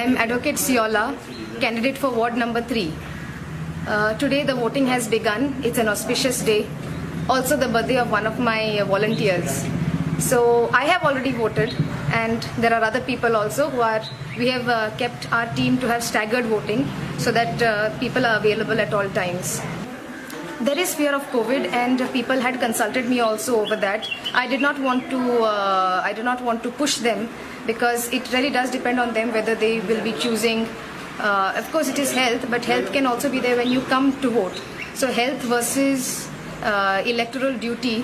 am Advocate Siola, candidate for Ward number 3. Today the voting has begun. It's an auspicious day. Also the birthday of one of my volunteers. So I have already voted, and there are other people also who are. We have kept our team to have staggered voting so that people are available at all times. There is fear of COVID, and people had consulted me also over that. I did not want to push them because it really does depend on them whether they will be choosing. Of course, it is health, but health can also be there when you come to vote. So health versus electoral duty,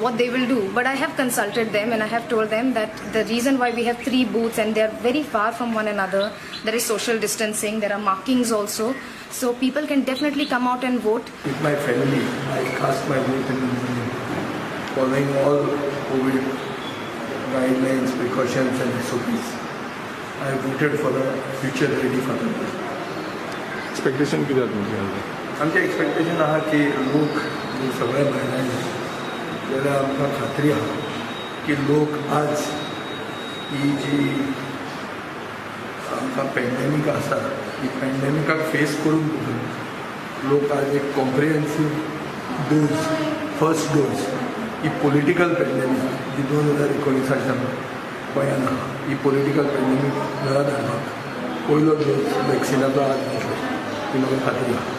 what they will do. But I have consulted them and I have told them that the reason why we have three booths and they are very far from one another, there is social distancing, there are markings also. So people can definitely come out and vote. With my family, I cast my vote in the morning, following all COVID guidelines, precautions and SOPs. I voted for a future ready Fatorda. Expectation कितें आसा तुमचें आतां? आमचें expectation आहा की लोक जे सगळे भायर आयले जाल्यार आमकां खात्री आहा की लोक आज ही जी आमकां पॅन्डेमीक आसा, ही पॅन्डेमिकाक फेस करून लोक आज एक कॉम्प्रिहेन्सीव डोज, फर्स्ट डोज, ही पॉलिटिकल पॅन्डेमीक जी 2019साच्यान गोंयान आहा, ही पॉलिटिकल पॅन्डेमीक घरा धाडपाक पयलो डोस वॅक्सिनाचो आज मेळटलो ही म्हाका खात्री आहा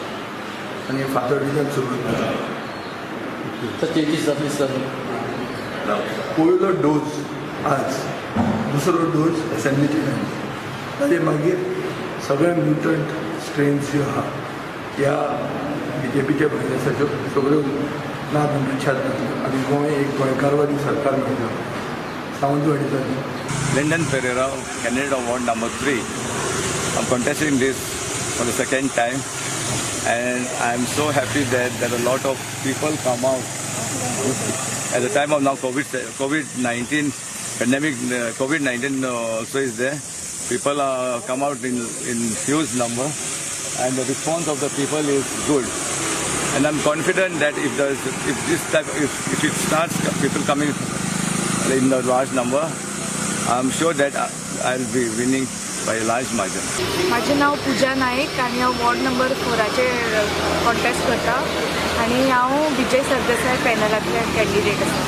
आनी फातोर्डेच्यान सुरवात जाता. तर चेंजीस जातले सर? पयलो डोस आज, दुसरो डोस असेंब्लीचे टायम, ताजे मागीर सगळे म्युटंट स्ट्रेन्स ज्यो आहा, ह्या बीजेपीच्या व्हायरसाच्यो सगळ्यो ना नश्यात जातल्यो आनी गोंय एक गोंयकारवादी सरकार मेळटलो, सावंतवाडी जातली. Lyndon Pereira, candidate of Ward number 3. I'm contesting this for the second time and I'm so happy that a lot of people come out at the time of now COVID-19 pandemic. COVID-19 also is there. People come out in huge number and the response of the people is good. And I'm confident that if there's, if this type, if it starts people coming in the large number, I'm sure that I'll be winning by a large margin. म्हाजें नांव पुजा नायक आनी हांव ward number फोराचेर contest करता आनी हांव Vijay Sardesai पॅनलांतलें candidate आसा.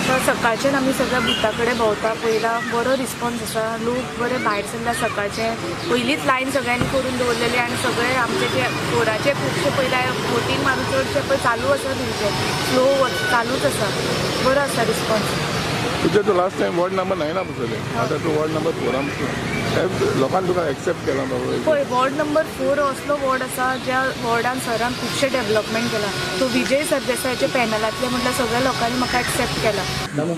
So सकाळच्यान आमी सगळ्या बुथा कडेन भोंवता, पळयला, बरो रिस्पॉन्स आसा. लोक बरे भायर सरला. सकाळचे पयलींच लायन सगळ्यांनी करून दवरलेली आनी सगळे आमचे जे फोराचे खुबशे पयले वोटींग मारून चडशे पळय चालू आसा, तेंचे स्लो चालूच आसा. बरो आसा रिस्पॉन्स. तुजें तूं लास्ट टायम वॉर्ड नंबर नायना बसलें, आतां तूं वॉर्ड नंबर फोरान बसला. लोकांनी तुका एक्सेप्ट केला बाबा? पळय, वॉर्ड नंबर फोर असलो वॉर्ड आसा ज्या वॉर्डान सरान खुबशें डेवलपमेंट केलां. सो विजय सरदेसायाच्या पॅनलांतले म्हटल्यार सगळ्या लोकांनी म्हाका एक्सेप्ट केला. दामू,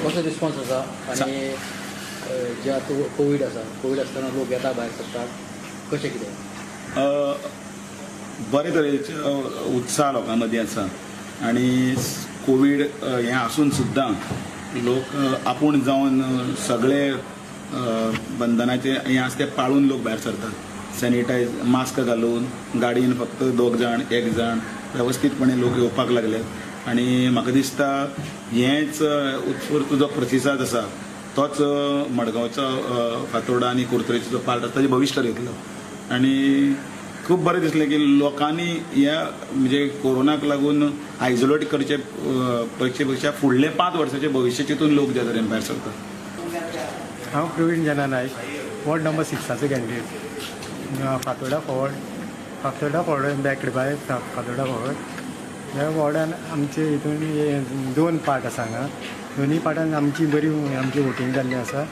कसो रिस्पॉन्स आसा आनी जे आतां कोवीड आसा, कोवीड आसतना लोक येता, भायर सरतात, कशें कितें? बरे तरेचे उत्साह लोकां मदीं आसा आनी कोवीड हें आसून सुद्दां लोक आपूण जावन सगळे बंधनाचे हें आसा तें पाळून लोक भायर सरतात. सॅनिटायज, मास्क घालून, गाडयेन फक्त दोग जाण, एक जाण, वेवस्थीतपणे लोक येवपाक लागल्यात आनी म्हाका दिसता हेंच उत्स्फूर्त जो प्रतिसाद आसा तोच मडगांवचो, फातोर्डा आनी कुरतरेचो जो पार्ट आसा ताजें भविश्य ठरयतलो. आनी खूब बरें दिसलें की लोकांनी ह्या म्हणजे कोरोनाक लागून आयजोलेट करचे पेक्षा पेक्षा फुडले 5 वर्साचे भविश्य चिंतून लोक ज्या तरेन भायर सरतात. हांव प्रवीण जना नायक, वॉर्ड नंबर सिक्साचो candidate, Fatorda forward, Fatorda forward backed by Fatorda forward. ह्या वॉर्डान आमचे हितून हे दोन पार्ट आसा. हांगा दोनूय पार्टान आमची बरी आमची वोटींग जाल्ली आसा.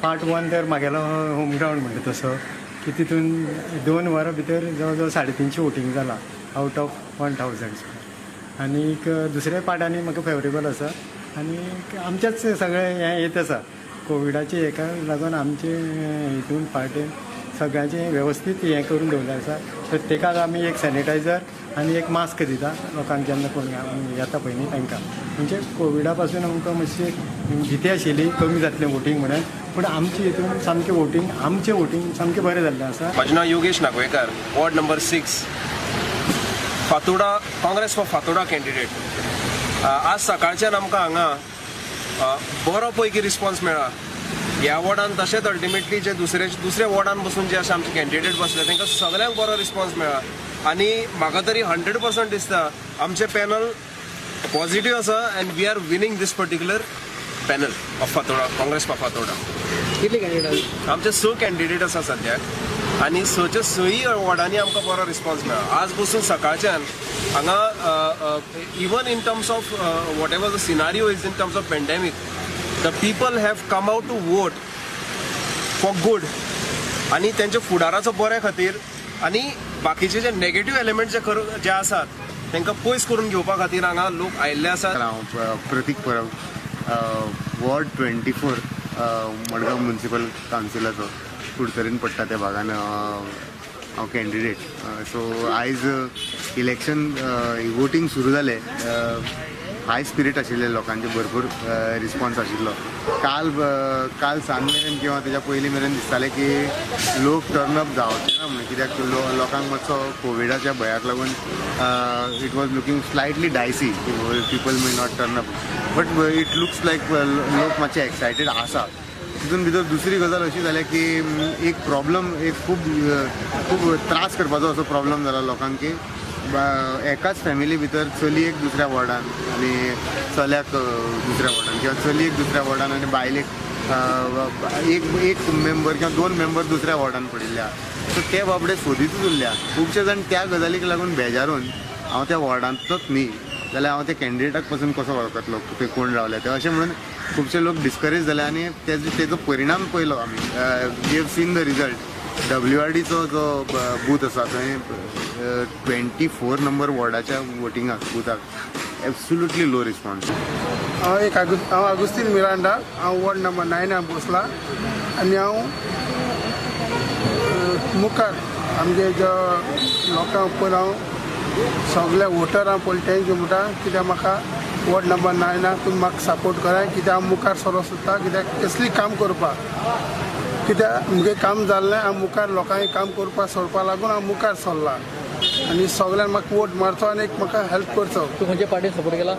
पार्ट वन तर म्हागेलो होम ग्रावंड म्हणटा तसो की तितून 2 वरां भितर जवळ जवळ 350 वोटींग जालां आवट ऑफ 1000. आनीक दुसऱ्या पार्टांनी म्हाका फेवरेबल आसा आनी आमचेच सगळें हें येत आसा. कोविडाचे हेका लागून आमचे हितून पार्टेन सगळ्यांचें वेवस्थीत हें करून दवरलें आसा. प्रत्येकाक आमी एक सॅनिटायझर आनी एक मास्क दिता लोकांक, जेन्ना कोण येता पळय न्ही तांकां. म्हणजे कोविडा पासून आमकां मातशी भिती आशिल्ली कमी जातलें वोटींग म्हणून, पूण आमचे हितून सामकें वोटींग, आमचें वोटींग सामकें बरें जाल्लें आसा. म्हजें नांव Yogesh Nagvekar, ward number 6, Fatorda, Congress for Fatorda candidate. आज सकाळच्यान आमकां हांगा बरो पैकी रिस्पॉन्स मेळ्ळा. ह्या वॉर्डान तशेंच अल्टिमेटली जे दुसऱ्या वॉर्डान बसून जे आसा आमचे कॅन्डिडेट बसले तांकां सगळ्यांक बरो रिस्पॉन्स मेळ्ळा आनी म्हाका तरी 100% दिसता आमचें पॅनल पॉझिटिव्ह आसा and we are winning this particular panel of Fatorda, Congress for Fatorda. कितले कॅन्डिडेट? आमचे 6 कॅन्डिडेट आसा सद्याक आनी 6च्या 6 वॉर्डांनी आमकां बरो रिस्पॉन्स मेळ्ळा. आज बसून सकाळच्यान हांगा even in terms of whatever the scenario is in terms of pandemic, the people have come out to vote for good आनी तेंच्या फुडाराचो बऱ्या खातीर आनी बाकीचे जे नेगेटीव एलिमेंट जे आसात तांकां पयस करून घेवपा खातीर हांगा लोक आयिल्ले आसात. हांव प्रतीक परब, वॉर्ड 24 मडगांव म्युनिसिपल कावन्सिलाचो कुडतरीन पडटा त्या भागान हांव कॅन्डिडेट. सो आयज इलेक्शन वोटींग सुरू जालें. हाय स्पिरीट आशिल्ले लोकांचे, भरपूर रिस्पॉन्स आशिल्लो. काल सांज मेरेन किंवा तेज्या पयलीं मेरेन दिसतालें की लोक टर्नअप जावचे ना म्हणून, कित्याक लोकांक मातसो कोविडाच्या भंयाक लागून it was looking slightly dicey, people may not turn up, but it looks like लोक मातशे एक्सायटेड आसा. तितून भितर दुसरी गजाल अशी जाल्या की एक प्रॉब्लम, एक खूब खूब त्रास करपाचो असो प्रॉब्लम जाला लोकांक की एकाच फॅमिली भितर चली एक दुसऱ्या वॉर्डान आनी चल्याक दुसऱ्या वॉर्डान, किंवा चली एक दुसऱ्या वॉर्डान आनी बायलेक एक मेंबर किंवा 2 मेंबर दुसऱ्या वॉर्डान पडिल्ले आहा. सो ते बाबडे सोदीतूच उरल्या. खुबशे जाण त्या गजालीक लागून बेजारून हांव त्या वॉर्डांतलोच न्ही जाल्यार हांव त्या कॅन्डिडेटाक पसून कसो वळखतलो, ते कोण रावले ते, अशें म्हणून खुबशे लोक डिस्करेज जाले आनी तेजो परिणाम पळयलो आमी. We have seen the result. WRDचो जो बूथ आसा थंय 24 नंबर वॉर्डाच्या वोटिंगाक बुथाक एब्सोल्युटली लो रिस्पॉन्स. हांव एक हांव आगुस्तीन मिरांडा, हांव वॉर्ड नंबर 9 बसला आनी हांव मुखार आमगे जो लोकांक पळोवन हांव सगल्या वोटरांक पयलीं thank you म्हणटा, कित्याक म्हाका वॉर्ड नंबर 9 तुमी म्हाका सपोर्ट कराय, कित्याक हांव मुखार सरोंक सोदता, कित्याक कसली काम करपाक, कित्याक मुगे काम जाल्लें हांव मुखार लोकांक काम करपाक सोडपा लागून हांव मुखार सरला आनी सगल्यांक म्हाका वोट मारचो आनी एक म्हाका हेल्प करचो. तूं खंयच्या पार्टीन सपोर्ट केला?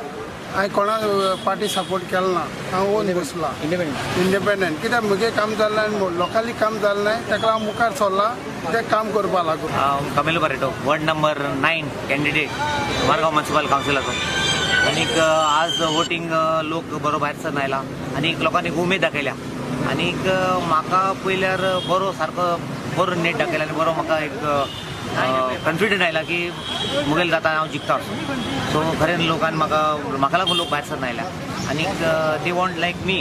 हांवें कोणा पार्टी सपोर्ट केलो ना, हांव ओन बसला इंडिपेंडंट, कित्याक मुगे काम जालें आनी लोकांनी काम जालें ना ताका हांव मुखार सरला तें काम करपा लागून. हांव Camilo Barreto, ward number 9 candidate, Margao municipal कावन्सिलाचो. आनीक आज वोटींग लोक बरो भायर सरन आयला आनीक लोकांनी उमेद दाखयल्या आनीक म्हाका पळयल्यार बरो सारको बरो नेट दाखयला आनी बरो म्हाका एक कॉन्फिडंट आयला की मुगेल जाता हांव जिखता. सो खरें लोकान म्हाका लागून लोक भायर सरन आयल्या आनीक they want like मी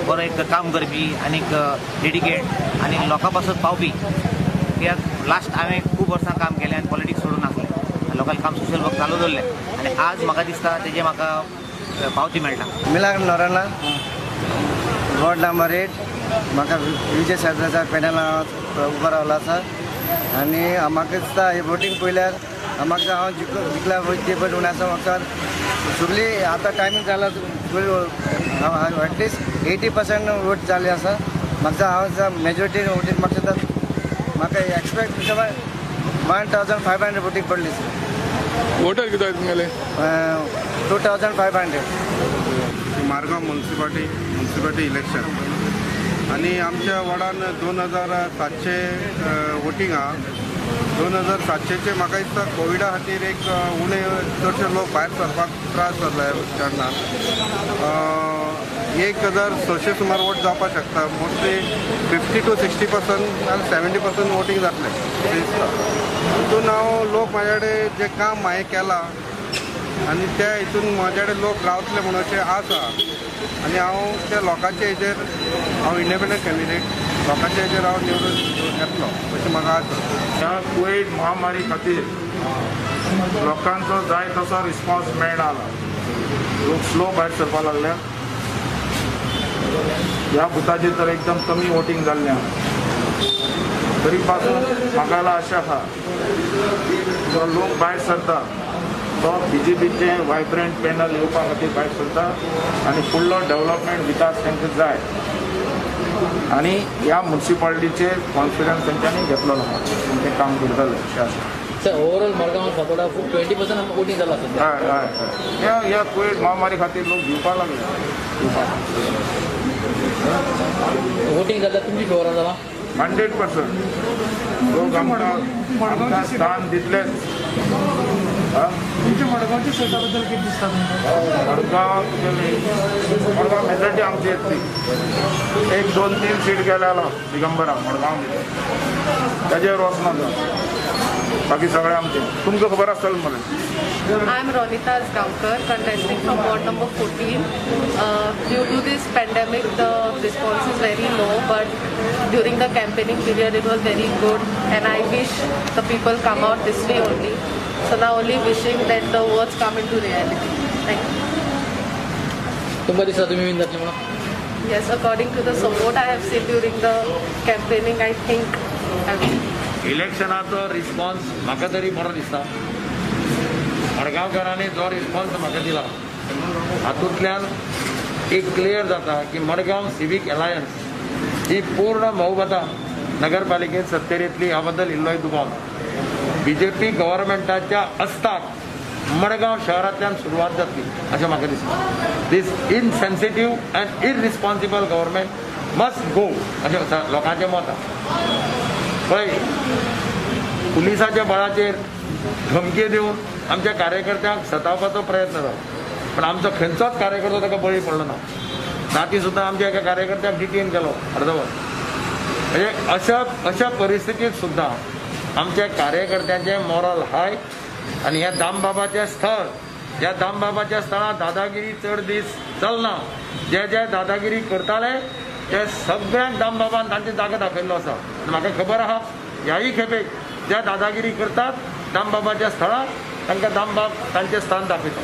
बरो एक काम करपी आनीक डेडिकेट आनी लोकां पासत पावपी. कित्याक लास्ट हांवें खूब वर्सां काम केलें आनी पॉलिटिक्स सोडून नासलें, लोकांक काम सोशल वर्क चालू दवरलें आनी आज म्हाका दिसता तेजें म्हाका पावती मेळटा. मिलाग्र नोराना, वॉर्ड नंबर 8. म्हाका विजय सरदेसाय पॅनला उबो रावलो आसा आनी म्हाका दिसता हे वोटींग पळयल्यार म्हाका हांव जिखला ते पळय आसा. म्हाका सगळी आतां टायमींग जाला एटलिस्ट 80% वोट जाले आसा. म्हाका हांव मेजोरिटी वोटींग म्हाका म्हाका एक्सपेक्ट 1500 वोटींग पडली. वोटर कितले तुमगेले? 2500. मारगांव म्युनिसिपालिटी इलेक्शन आनी आमच्या वॉर्डान 2700 वोटींग आहा. 2700 म्हाका दिसता कोविडा खातीर एक उणे चडशे लोक भायर सरपाक त्रास जाल्ले कारणान 1600 सुमार वोट जावपाक शकता. मोस्टली 50 to 60% आनी 70% वोटींग जातलें दिसता. तितून हांव लोक म्हाज्या कडेन जें काम हांवें केलां आनी त्या हितून म्हाज्या कडेन लोक रावतले म्हणून अशें आसा आनी हांव त्या लोकांच्या हेजेर हांव इंडिपेंडंट कॅन्डिडेट, लोकांच्या हेजेर हांव निवडून येतलो अशें म्हाका आसा. ह्या कोवीड महामारी खातीर लोकांचो जाय तसो रिस्पॉन्स मेळना. लोक स्लो भायर सरपाक लागल्या. ह्या बुथाचेर तर एकदम कमी वोटींग जाल्लें आसा. तरी पासून म्हाका आशा आसा जो लोक भायर सरता तो बीजेपीचें वायब्रंट पॅनल येवपा खातीर भायर सरता आनी फुडलो डेव्हलपमेंट विकास तांकां जाय आनी ह्या म्युनिसिपालिटीचेर कॉन्फिडन्स तेंच्यांनी घेतलो आसा, तें काम करतले अशें आसा. Sir overall Madgaon Fatorda 20% voting जाला सध्या. हय हय हय, ह्या कोवीड महामारी खातीर लोक भिवपाक लागले. वोटिंग जाल्यार तुमची फेवर जाला 100%. लोक आमकां स्थान दितलेच. तुमच्या मडगांवच्या शेता बद्दल कितें दिसता तुमकां? मडगांव मडगांव मेजॉरिटी आमची येतली. 1, 2, 3 सीट गेल्या दिगंबरा मडगांव भितर, ताजेर वचना तो, बाकी सगळे आमचे. तुमकां खबर आसतलें मरे. I am Ronita Gaonkar, contesting from ward number 14. Due to this pandemic, the response is very low, but during the campaigning period, it was very good, and I wish the people come out this way only. So now only wishing that the words come into reality. Thank you. तुमकां दिसता तुमी win जातले म्हणून? Yes, according to the support I have seen during the campaigning, I think I will. इलेक्शनाचो response म्हाका तरी बरो दिसता. मडगांवकारांनी जो रिस्पॉन्स म्हाका दिला हातूंतल्यान एक क्लियर जाता की मडगांव सिवीक अलायन्स ही पूर्ण महोबता नगरपालिकेत सत्तेर येतली ह्या बद्दल इल्लोय दुबाव ना. बीजेपी गव्हर्मेंटाच्या अस्ताक मडगांव शहरांतल्यान सुरवात जातली अशें म्हाका दिसता. This insensitive and irresponsible government must go अशें लोकांचें मत आसा. पळय, पुलिसाच्या बळाचेर धमकी दिवन आमच्या कार्यकर्त्यांक सतावपाचो प्रयत्न जालो, पण आमचो खंयचोच कार्यकर्तो ताका बळी पडलो ना. राती सुद्दां आमच्या एका कार्यकर्त्याक डिटेन केलो अर्दवर. म्हणजे अशा परिस्थितीत सुद्दां आमच्या कार्यकर्त्यांचें मॉरल हाय आनी ह्या दामबाबाचें स्थळ, ह्या दामबाबाच्या स्थळार दादागिरी चड दीस चलना. जे जे दादागिरी करताले ते सगळ्यांक दामबाबान तांची जागा दाखयल्लो आसा. आनी म्हाका खबर आहा ह्याय खेपेक ज्या दादागिरी करतात दामबाबाच्या स्थळार तांकां दामबाब तांचें स्थान दाखयता.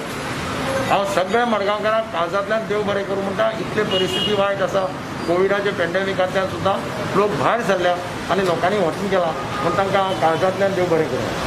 हांव सगळ्या मडगांवकारांक काळजांतल्यान देव बरें करूं म्हणटा. इतली परिस्थिती वायट आसा, कोविडाच्या पेंडेमिकांतल्यान सुद्दां लोक भायर सरल्या आनी लोकांनी वोटींग केलां, म्हूण तांकां हांव काळजांतल्यान देव बरें करूं.